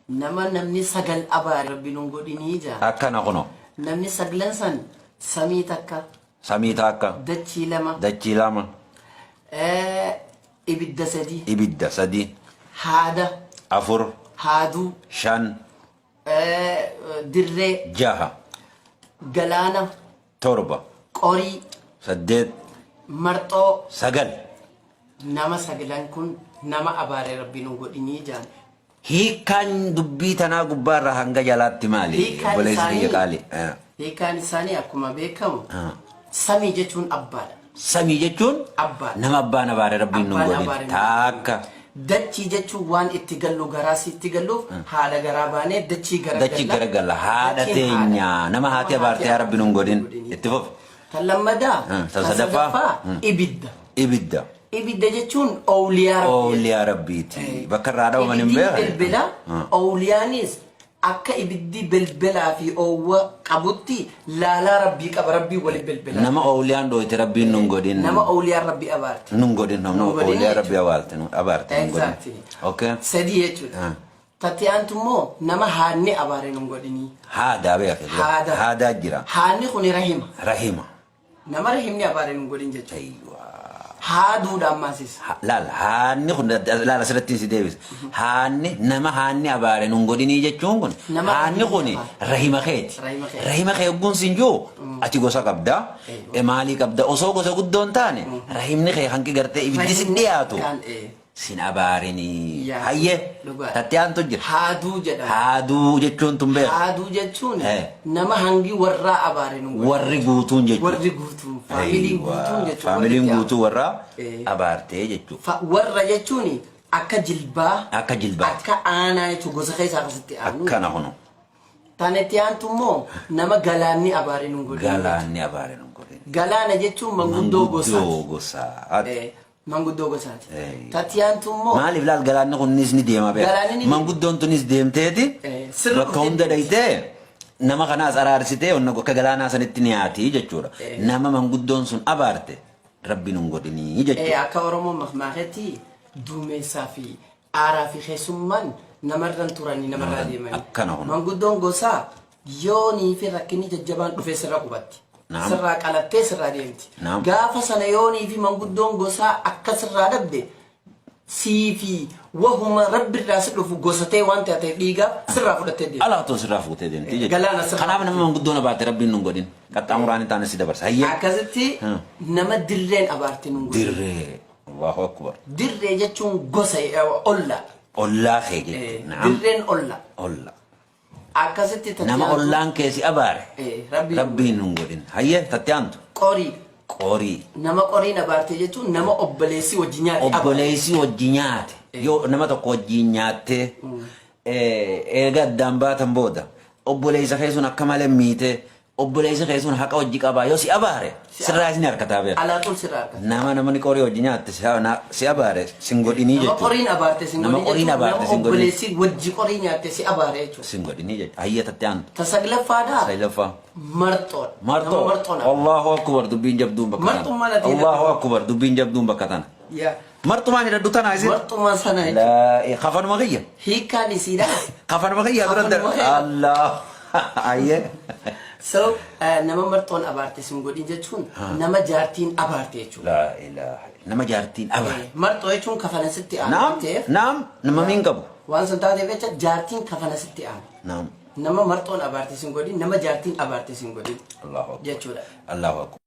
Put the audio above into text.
Nama namni sagal abaare Rabbi nun godhinii jaa. Akkana kuno. Namni saglan san samii takka, Samii taakka. dachii lama, Dachii lama. Ibidda sadi, Ibidda sadi. Haada, Afur. Haaduu, Shan. Dirree, Jaha. Galaana, Torba. Qorii, Saddeet. Marxoo, Sagal. Nama saglan kun nama abaare Rabbi nun godhinii jaan. Hiikkaan dubbii tanaa gubbaarraa hanga jalaatti maali? Hiikkaan Obboleessi isaanii kiyya qaali. Hiikkaan isaanii akkuma beekamu Ah. samii jechuun abbaadha. Samii jechuun Abbaadha. nama abbaan abaare Rabbiin nun Abbaan godhin. abaare nun Taakka. Dachii jechuun waan itti gallu garaa sitti galluuf haadha garaa baanee dachii gara Dachii galla. gara galla. Haadha Dachiin teenya. haadha. Nama haati abaarte yaa Rabbi nun godhin. Itti fufi. Tan lammadaa, Tan tan sadaffaa? sadaffaa ibidda. Ibidda. Ibidda jechuun owliyaa Rabbii. Oowliyaa Rabbiiti. Bakka irraa dhawaman hin Ibiddi beekan. belbela, owliyaanis akka ibiddi belbelaa fi oowwa qabutti laalaa Rabbii qaba, Rabbii wali belbela. Nama owliyaan dhooyte Rabbiin nun godhin. Nama owliyaan Rabbii abaarte. Nun godhin. Nama Nun godhin owliyaa Rabbii jechuudha. awaalte nun abaarte nun godhin. Exactly. Okay. Sadii jechuudha. Tatti aantu immoo nama haadni abaare nun godhinii. Haadaa beeka. Haada. Haadaa jira. Haadni kuni rahima. Rahima. Nama rahimni abaare nun godhin jechuudha. Aywa. Haaduudha ammaasis. Laal haanni kun laal asirratti si deebisa. Haanni nama haanni abaare nun godhinii jechuun kun Nama haanni rahimni kun abaare. Rahima keeti. Rahima keeti. Rahima kee hogguun sin jiru ati gosa qabda. Maalii qabda osoo gosa guddoo hin taane rahimni kee hanqi gartee ibiddi si Rahimni dhiyaatu. kaan ee. Sin abaarinii. Yaa, Hayyee. dhugaadha. Tatti aantu jira. Haaduu jedhama. Haaduu jechuun tun beeka. Haaduu jechuun Eh. nama hangi warraa abaare nu godhe. Warri guutuun jechuudha. Warri guutuun. Faamiliin Aywa. guutuun jechuudha. Faamiliin Walitti guutuu warraa Eh. abaartee jechuudha. Warra jechuun akka jilbaa. Akka jilbaati. Akka aanaa jechuun gosa keessaa akkasitti aanu. Akkana kunu. Tan itti aantu immoo nama galaanni abaare nu godhe. Galaanni abaare nu godhe. Galaana jechuun manguddoo gosaati. Manguddoo gosaati. Manguddoo gosaati. Eh. Tatti aantu immoo Maaliif laal galaanni kunnis ni deema beeka. Galaanni ni deema. Manguddoon tunis deemteeti Sirra bakka dhuftee hunda deemti. dhayitee nama kanaas araarsitee onna akka galaanaa sanitti ni haati jechuudha. Nama manguddoon sun abaarte Rabbi nun godhinii jechuudha. Akka Oromoo makmaaketti duumessaa fi aaraa fi keessummaan namarran turanii namarraa deemanii. Akkana kun. Manguddoon gosaa yoonii fi rakkinni jajjabaan dhufee sirra qubatti. Naam. Sirraa qalattee sirraa deemti. Naam. Gaafa sana yoonii fi manguddoon gosaa akka sirraa dhabde sii fi wahuma Rabbirraa si dhufu gosatee waan taateef dhiigaa sirraa fudhattee deemti. Alaatoo sirraa fuutee deemti jechuudha. Galaana sirraa Kanaaf nama manguddoon abaarte Rabbiin nun godhin. Qaxxaamuraan hin taane si dabarsa. Hayyee. Akkasitti nama dirreen abaarte nun godhin. Dirree. Allahu akbar. Dirree jechuun gosa olla. Ollaa kee jechuudha. Naam. Dirreen olla. Olla. Akkasitti tatti Nama aantu ollaan kee si abaare. Rabbiin Rabbiin nun godhin. Hayyee tatti aantu. Qorii. Qorii. Nama qoriin abaarte jechuun nama obboleessi wajji nyaate abaarte. Obboleessi wajji nyaate. Yoo nama tokko wajjiin nyaattee eega addaan baatan booda obboleessa kee sun akka malee miitee obboleessi kee sun haqa wajji qabaa yoo si abaare sirraa isin harkataa beeka. Alaaxuun sirraa harkata. Nama namni qorii wajji nyaatte si abaare sin godhinii Nama jechuudha. qoriin abaarte sin Nama godhin qoriin jechuun abaarte nama sin godhin. obboleessi wajji qorii nyaatte si abaare jechuudha. Sin godhinii jechuudha. Hayyee tatti aantu. Ta saglaffaadhaa Saglaffaa. marxoodha. Marxoo. Nama marxoon abaarte. Allahu akbar dubbiin jabduun bakka tana. Marxummaan ati Allahu hidhadhu. akbar dubbiin jabduun bakka tana. Yaa. Marxumaan hidhadhu tana isin. Marxumaa sana jechuudha. Laa kafanuma kiyya. Hiikkaan isiidha. Kafanuma kiyya dura Kafanuma kiyya. Allah. Ayyee. So nama marxoon abaarte sin godhin jechuun nama jaartiin abaarte jechuudha. Laa ilaaha. Nama jaartiin abaarte. Marxoo jechuun kafana sitti aanu Naam waan ta'eef naam nama miin qabu. waan sun taateef jecha jaartiin kafana sitti aanu. Naam. Nama marxoon abaarte sin godhin, nama jaartiin abaarte sin godhin Allahu akbar. jechuudha. Allahu akbar.